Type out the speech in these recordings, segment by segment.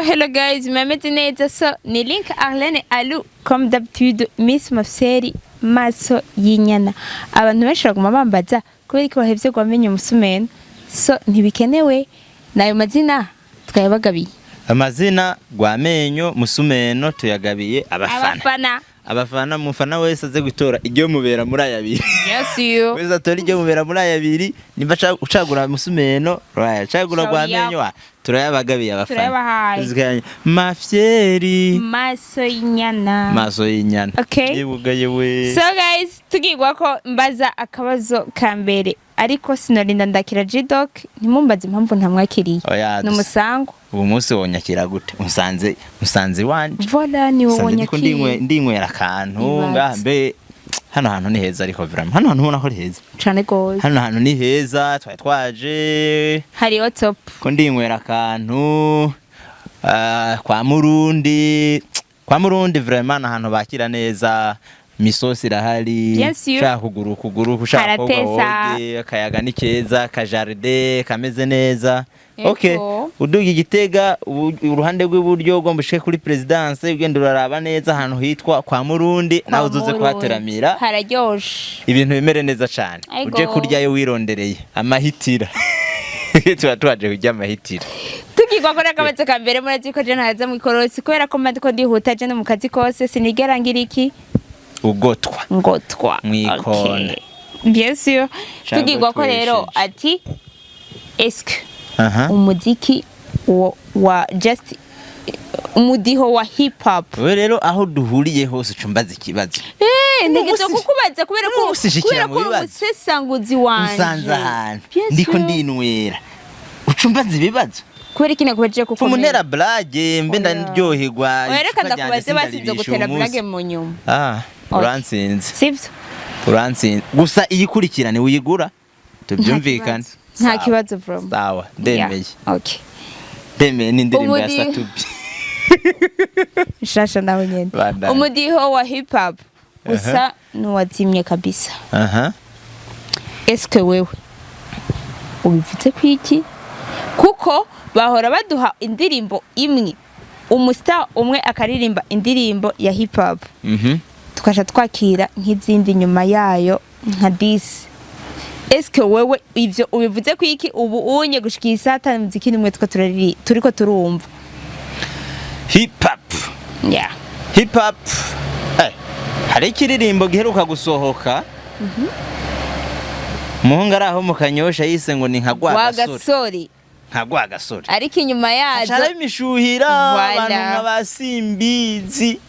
Hello guys, mumeze neza? So ni Link Arlene Alu, comme d'habitude, Miss Mafseri Maso y'inyana. Abantu benshi baguma bambaza kubera ko bahevye gwamenya umusumeno. So ntibikenewe, nayo mazina twayabagabiye. Amazina Gwamenyo Musumeno tuyagabiye abafana. Abafana. Abafana, mufana wese aze gutora iryo mubera muri aya abiri. Yes you. Wese atora iryo mubera muri aya abiri, nimba ucagura Musumeno raya, cagura Shauri. Gwamenyo wa turayabagabiye abafana. Turayabahaye. Tuziganye. Mafyeri. Maso y'inyana. Maso y'inyana. Okay. Yebuga yewe. So guys, tugirwa ko mbaza akabazo ka mbere, ariko sinorinda ndakira G-Dog, ntimumbaze impamvu ntamwakiriye. Oya. Ni umusango. Ubu munsi wonyakira gute? Unsanze iwanje. Vola, ni wowe. Nsanze ndiko wonyakiriye. ndinywera akantu. Ibaze. Ngaha mbe hano hantu ni heza, ariko vraiment hano hantu ubona ko ari heza. Cane gose. Hano hantu ni heza, twari twaje hariho top. Ko ndinywera akantu kwa Murundi. Kwa Murundi vraiment ni ahantu bakira neza, misosi irahari. Bien sûr. Ushaka kuguru kuguru, ushaka koga Haratesa. woge, akayaga ni keza, akajardin kameze neza. Ego. Okay, uduga Igitega uruhande rw'iburyo ugomba ushike kuri présidence, ugenda uraraba neza ahantu hitwa kwa Murundi, nawe uzuze Murundi. kuhateramira. Hararyoshe. Ibintu bimere neza cane. Ego. Uje kuryayo wirondereye amahitira, tuba twaje kurya amahitira. Tugirwa ko n'akabazo ka mbere, murazi ko je ntaza mu ikorosi kubera ko mba ndiko ndihuta. Je no mu kazi kose sinigera ngira iki? Ugotwa. Ngotwa. Mwikona. Okay. Bien sûr. Canke Tugirwa ko rero twesheje. ati eske Aha. umuziki wa just umudiho wa hip hop. Wewe rero aho duhuriye hose ucumbaza ikibazo. Eh, ntegezo Umunsi- kukubaza kubera ko umunsi shikira kubera mu ko uri bibazo. umusesanguzi wanje. Usanze ahantu Bien ndiko sûr. ndinywera, ucumbaza ibibazo. Kubera iki nakubaje? Kuko Fumunera blague mbe Oya. ndaryoherwa. Oya, reka Icupa ryanje ndakubaze, basize sindaribisha gutera uyu munsi. blague mu nyuma. Ah. Okay. Urantsinze. Sivyo? Urantsinze, gusa iyikurikirane uyigura tubyumvikane. Nta Sawa. kibazo bro. Sawa, ndemeye. Yeah. Okay. Ndemeye n'indirimbo ya Satubi. Shasha nawe nyene. Bandanye. Umudiho wa hip hop usa n'uwazimye kabisa. Aha. Eske wewe ubivuze ku iki? Kuko bahora baduha indirimbo imwe, umustar umwe akaririmba indirimbo ya hip hop, tukaja twakira nk'izindi nyuma yayo nka 10. Eske wewe ivyo ubivuze ku iki? Ubu unye gushika iyi saa tanu muziki nimwe two turariri turiko turumva. Hip hop. Yeah. Hip hop, hari ikiririmbo giheruka gusohoka, umuhungu ari aho mu Kanyosha yise ngo ni nka Rwagasore. Wagasore. Nka Rwagasore. Ariko inyuma yazo Acara imishuhira. Voilà. Abantu nka ba Simbizi,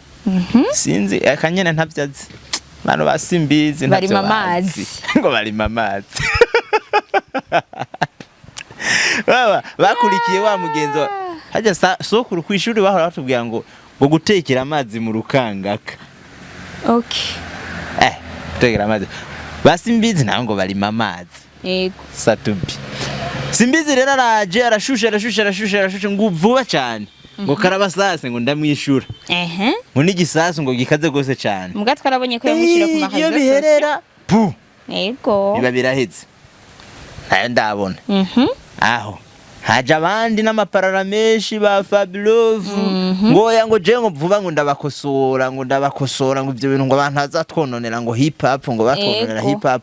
sinzi akanyene ntavyo azi, abantu ba Simbizi ntavyo Barima bazi. amazi. Ngo barima amazi, baba bakurikiye wa mugenzi wa hajya sokuru kw'ishuri bahora batubwira ngo gutekera amazi mu rukangaka. Okay. Gutekera amazi, ba Simbizi nabo ngo barima amazi. Yego. Satubi Simbizi rero araje, arashushe, arashushe, arashushe, arashushe, ngo vuba cyane ngo karabasase, ngo ndamwishura, ngo n'igisasu ngo gikaze rwose cyane. Muga twarabonye ko yamushyira ku Iyo marezo. biherera pu Yego. biba biraheze, ntayo ndabona. Aho haje abandi n'amaparara menshi ba Fabilove, ngo oya, ngo je ngo vuba ngo ndabakosora, ngo ndabakosora, ngo ibyo bintu ngo abantu bazatwononera ngo hip hop, ngo batwononera Ego. hip hop,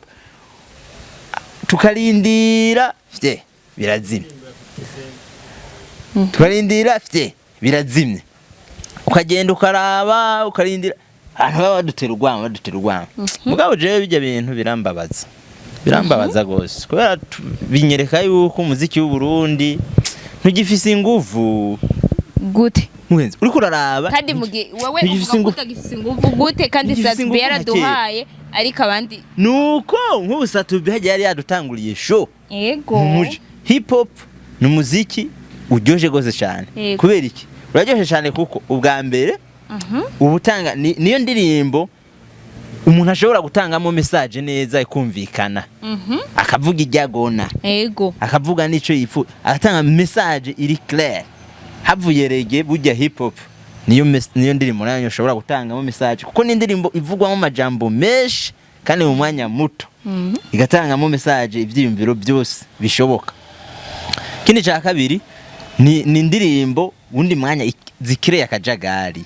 tukarindira fye birazimye, tukarindira fye birazimye, ukagenda ukaraba, ukarindira abantu baba badutera urwamo, badutera urwamo. Mugabo jewe bijya bintu birambabaza, birambabaza gose, kubera binyereka yuko umuziki w'u Burundi ntugifise inguvu. Gute? Muhenzi uriko uraraba. Kandi mugihe wowe ntugifise uvuga ko inguvu. utagifise inguvu gute kandi Ntugifise Satubi inguvu nka kera. yaraduhaye, ariko abandi Nuko nk'ubu Satubi hagiye yari yadutanguriye show. Yego. Mumuji hip hop ni umuziki uryoshye gose cyane. Yego. Kubera iki uraryoshe cyane? Kuko ubwa mbere uba utanga niyo ndirimbo umuntu ashobora gutangamo message neza ikumvikana, akavuga ijya agona, Yego. akavuga n'icyo yifuza, agatanga message iri clair. Havuye reggae, burya hip hop niyo niyo ndirimbo nayo ushobora gutangamo message, kuko ni indirimbo ivugwamo amajambo menshi kandi mu mwanya muto, igatangamo message, ibyiyumviro byose bishoboka. Ikindi cya kabiri ni indirimbo Undi mwanya zikireye akajagari.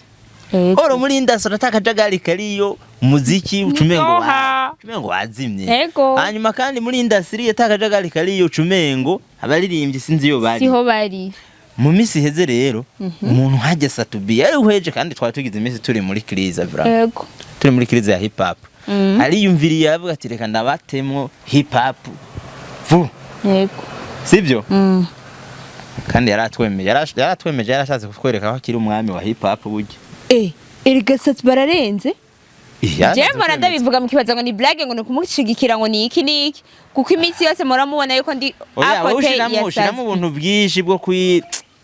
Oro muri industry ata akajagari kariyo, umuziki ucumengo Niryoha. ucumengo wazimye. Hanyuma kandi muri industry ata akajagari kariyo, ucumengo abaririmbyi sinzi iyo bari. Siho bari. Mu minsi iheze rero, umuntu hajya Sat-B yari uhweje, kandi twari tugize iminsi turi muri crise vraiment, turi muri crise ya hip hop. Ariyumviriye, aravuga ati: "Reka ndabatemwo hip hop vu." Sibyo? Kandi yaratwemeje, yaratwemeje, yarashatse kutwereka ko akiri umwami wa hip hop burya. Erega Sat bararenze. Eh, yarashatse Jewe mpora kutwemeza. ndabivuga mukibaza ngo ni blague, ngo ni ukumushigikira, ngo ni iki n'iki, kuko iminsi yose muramubona yuko ndi Oya, wowe à côté ushiramo ya ushiramo Sat. ubuntu bwinshi bwo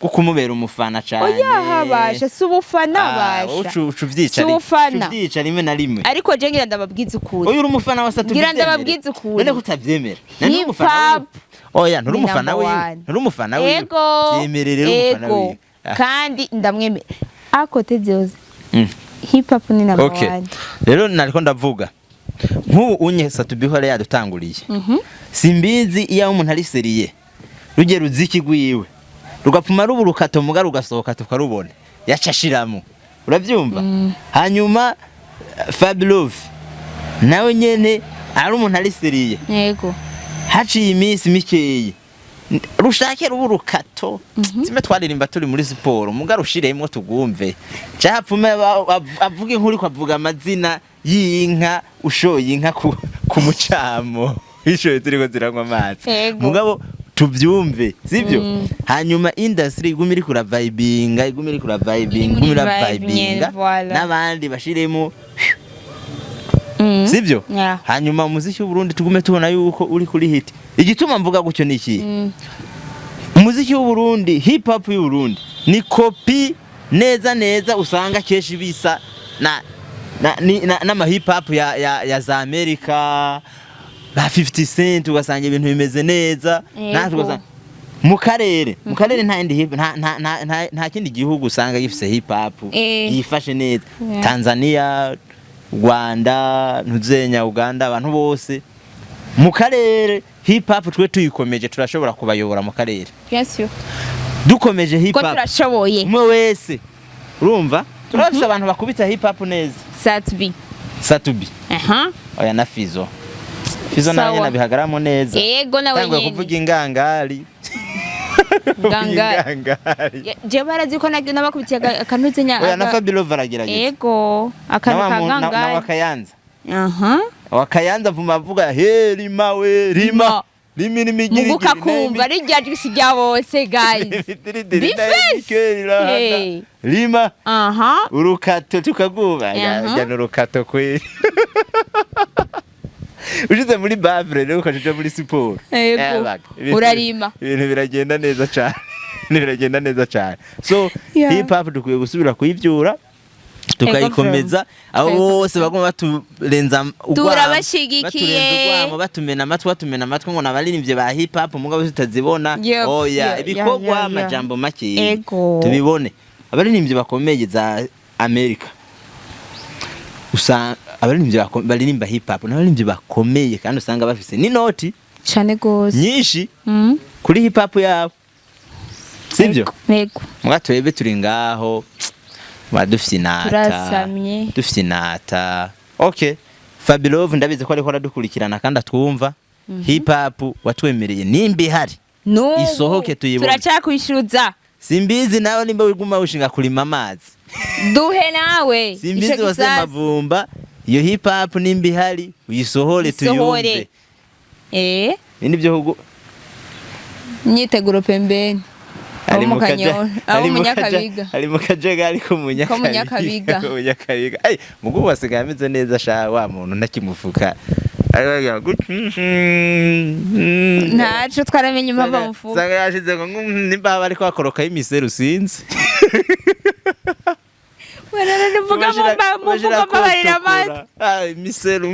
kumubera umufana cane. Oya, habasha si ubufana. Ah, wowe Basha ucu uvyica si ubufana. Uvyica rimwe na rimwe. Ariko je ngira ndababwiza ukuri. Oya, uri umufana wa Sat-B. Ngira ndababwiza ukuri. None kutavyemera? None uri Hip umufana wiwe? hop Oya, nturi ni umufana number wiwe? one. Nturi umufana wiwe? Ego. Vyemere rero, umufana Ego. wiwe. Ah. Kandi ndamwemera à côté byose. Hip hop ni number one. Rero nariko ndavuga nk'ubu unye Sat-B hora yadutanguriye. Simbizi iyo umuntu ari sérieux, rujye ruziki rwiwe rugapfuma ruba urukato, muga rugasohoka tukarubona, yaca ashiramo, uravyumva? Hanyuma Fabilove nawe nyene ari umuntu ari sérieux. Haciye iminsi mikeyi, rushake ruba urukato zimwe twaririmba turi muri siporo, muga rushiremwo tugumve, capfume avuge inkuru ko avuga amazina y'inka, ushoye inka ku mucamo, ishoye ziriko ziranywa amazi. Mugabo tuvyumve, sivyo? Hanyuma industry igume iriko iravibinga, igume iriko iravibinga, igume Iri muri vibe iravibinga. Nyene, voilà. N'abandi bashiremo, sivyo? Yeah. Hanyuma umuziki w'Uburundi tugume tubona yuko uri kuri hit. Igituma mvuga gutyo ni iki? Umuziki w'Uburundi, hip hop y'Uburundi ni copie neza neza, usanga kenshi bisa na n'ama hip hop ya za Amerika ba 50 Cent, ugasanga ibintu bimeze neza. Natwe ugasanga mu karere nta yindi hip nta nta nta, nta, nta kindi gihugu usanga gifise hip hop yifashe neza. Tanzania, Rwanda, ntuzenya Uganda, abantu bose mu karere, hip hop twe tuyikomeje turashobora kubayobora mu karere. Bien sûr. Dukomeje hip Ko hop, turashoboye. umwe wese, urumva, turafise abantu bakubita hip hop neza. Sat-B. Sat-B. Oya, na Fizo, Fizo nawe Sawa. nyene abihagaramo neza. Ego, nawe Tanguye nyene. kuvuga ingangari. Ngangari. Ingangari. Je barazi ko nabakubitiye akanuze nya. Oya, na Fabio aragerageza. Ego, akantu ka Na gangari. Wakayanza. Wakayanza vuma avuga he rima we rima. Rima. Rimi nimigiri. Muguka kumva rirya jwi si rya bose, guys. B-Face. Hey. Rima. Urukato tukaguba. Jana urukato kweli. Ushize muri bavre rero ukaja muri siporo. Ego. Baga, Urarima. Ibintu biragenda neza cyane. Ibintu biragenda neza cyane. So hip hop dukwiye gusubira kuyivyura, tukayikomeza, abo bose baguma baturenza urwamo, Turabashigikiye. baturenza urwamo, batumena amatwi, batumena amatwi ngo nabaririmbye ba hip hop mugabo tutazibona. Oya, ibikorwa, amajambo make. Tubibone abaririmbyi bakomeye za Amerika, usanga abaririmbyi baririmba hip hop n'abaririmbyi bakomeye, kandi usanga bafise n'inoti Cane gose. nyinshi kuri hip hop yabo, sibyo? Ego. Muga twebwe turi ngaho badufinata. Turasamye. Dufinata. Okay, Fabilove ndabizi ko ariko aradukurikirana kandi atwumva. Hip hop watwemereye nimba ihari, N'ubu isohoke tuyibone. Turacakwishyuza. Simbizi nawe nimba wiguma wishinga kurima amazi. Duhe nawe Simbizi ico wase gisasi. Mavumba, iyo hip hop nimba ihari uyisohore Isohore. tuyumve. Ibindi byo Imyiteguro pembeni. Abo mu Kanyosha, abo mu Nyakabiga. Ari mu kajagari ko mu Ko mu Nyakabiga. Ko mu Nyakabiga. Ay, mugu wasigaye ameze neza sha, wa muntu ntakimufuka. Ariko Ntaco twaramenye impamvu amufuka. Sanga yashize ngo nimba bariko bakoroka imiseru sinzi. Mvuga muvuga mbabarira amata. Ah, imiseru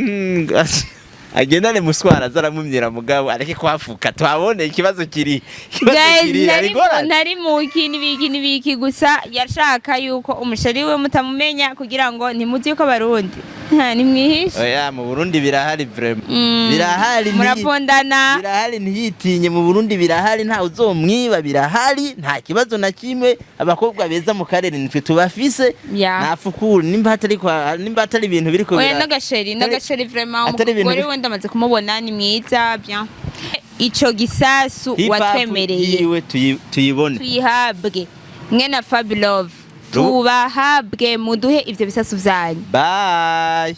agendane muswara azaramumyira, mugabo areke kuhafuka tuhabone ikibazo kiri. Ikibazo Guys, kiri nari ari ngorane. Nari mu iki n'ibiki n'ibiki, gusa yashaka yuko umushari we mutamumenya kugira ngo ntimuzi yuko abarundi Nta, nimwihishe. Oya, mu Burundi birahari vraiment. Birahari. Murapondana. Birahari, ntiyitinye, mu Burundi birahari, nta uzomwiba, birahari, nta kibazo na kimwe. Abakobwa beza mu karere nitwe tubafise. Nafukura nimba hatari nimba atari ibintu biriko Oya, n'agasheri, n'agasheri vraiment. Atari ibintu Umugore we ndamaze kumubona, ni mwiza bien. Ico gisasu Hip hop watwemereye yiwe tuyibone. Tuyihabwe mwe na Fabilove, tubahabwe, muduhe ivyo bisasu vyanyu. Bye.